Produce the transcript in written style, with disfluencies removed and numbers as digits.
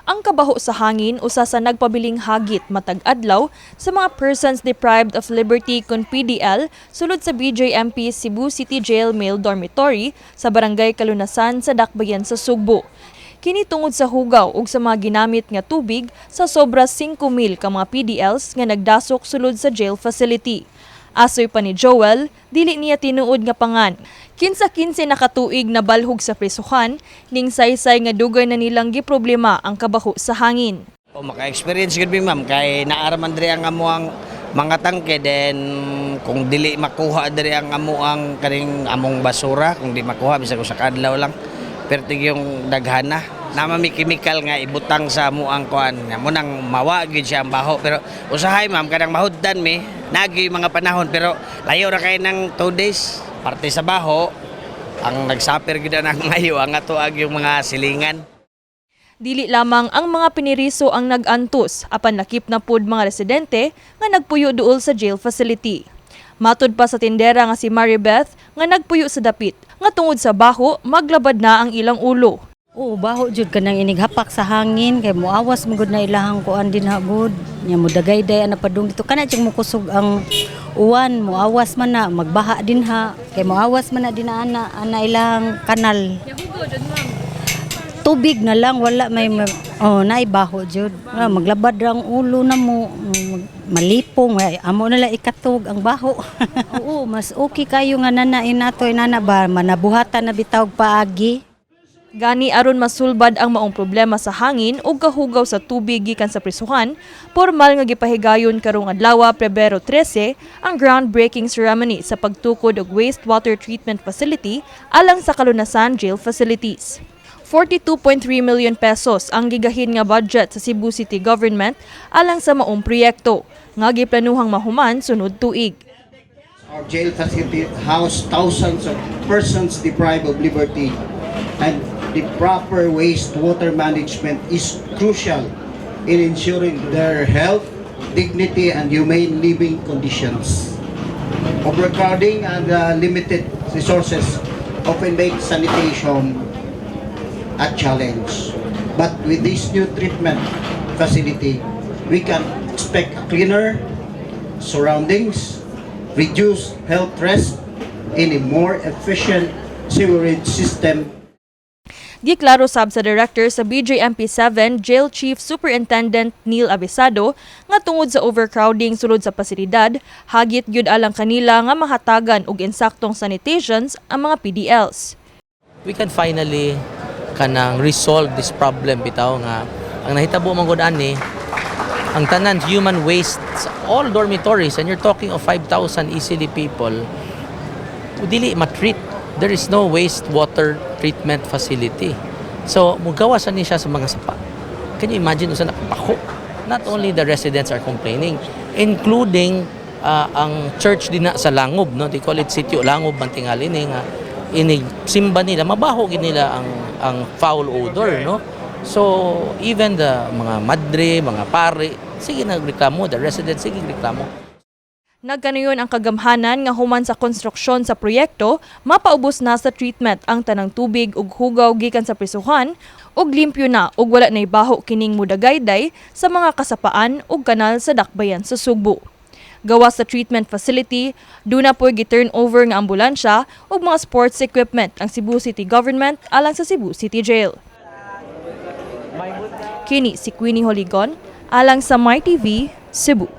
Ang kabaho sa hangin usa sa nagpabiling hagit matag adlaw sa mga persons deprived of liberty kon PDL sulod sa BJMP Cebu City Jail Male Dormitory sa Barangay Kalunasan sa Dakbayan sa Sugbo. Kini tungod sa hugaw ug sa mga ginamit nga tubig sa sobra 5,000 ka mga PDLs nga nagdasok sulod sa jail facility. Asoy pa ni Joel, dili niya tinuod nga pangan. Kinsa 15 na katuig na balhog sa prisuhan, ning saysay nga dugay na nilang giproblema ang kabaho sa hangin. O maka-experience gud mi, ma'am, kay naa ra man diri ang amuang mga tangke, then kung dili makuha diri ang amuang kaning among basura, kung di makuha bisag usa ka adlaw lang, pertig yung daghana na mi chemical nga ibutang sa amuang kuan mo nang mawa gyud siya ang baho. Pero usahay, ma'am, kanang mahuddan mi nagi mga panahon, pero layo ra kay ng 2 days. Parte sa baho, ang nagsuffer gyud ang ngayo ang ato ag yung mga silingan. Dili lamang ang mga piniriso ang nag-antos, apan lakip na pud mga residente nga nagpuyo duol sa jail facility. Matud pa sa tindera nga si Maribeth nga nagpuyo sa dapit, nga tungod sa baho, maglabad na ang ilang ulo. Oo, baho jud kanang inighapak sa hangin kay muawas mo gud na ilahang kuan din ha gud. Nya mo dagayday ana padung dito kana jud mo kusog ang uwan, muawas man na magbaha din ha kay muawas man na din na ana ana ilahang kanal. Tubig na lang, wala may oh, naay baho jud. Ah, maglabad ra ang ulo na mo, malipong ay amo na lang ikatug ang baho. Oo, mas okay kayo nga nana inato inana ba manabuhatan na bitaw paagi. Gani aron masulbad ang maong problema sa hangin ug kahugaw sa tubig gikan sa prisuhan, pormal nga gipahigayon karong adlaw, Pebrero 13, ang groundbreaking ceremony sa pagtukod og wastewater treatment facility alang sa Kalunasan Jail Facilities. 42.3 million pesos ang gigahin nga budget sa Cebu City Government alang sa maong proyekto nga giplanuhang mahuman sunod tuig. Our jail facility house thousands of persons deprived of liberty, and the proper wastewater management is crucial in ensuring their health, dignity, and humane living conditions. Overcrowding and limited resources often make sanitation a challenge. But with this new treatment facility, we can expect a cleaner surroundings, reduce health risk in a more efficient sewerage system. Giklaro sab sa director sa BJMP 7 Jail Chief Superintendent Neil Avisado nga tungod sa overcrowding sulod sa pasilidad, hagit gyud alang kanila nga mahatagan og insaktong sanitations ang mga PDLs. We can finally kanang resolve this problem bitaw nga ang nahitabo man gud ani ang tanan human waste sa all dormitories, and you're talking of 5,000 easily people, dili ma-treat. There is no wastewater treatment facility, so mugawas ni siya sa mga sapa. Can you imagine usa nakapako? Not only the residents are complaining, including ang church din na sa Langob, no? They call it Sitio Langob man tingali ni nga inig simba nila, mabaho gid nila ang foul odor, no? So even the mga madre, mga pare, sige nagreklamo, the residents sige reklamo. Nagkanayon ang kagamhanan nga human sa konstruksyon sa proyekto, mapaubos na sa treatment ang tanang tubig ug hugaw gikan sa prisuhan ug limpyo na ug wala nay baho kining mudagayday sa mga kasapaan ug kanal sa dakbayan sa Sugbo. Gawas sa treatment facility, duna po'y gi-turn over nga ambulansya ug mga sports equipment ang Cebu City Government alang sa Cebu City Jail. Kini si Queenie Holigon alang sa MyTV, Cebu.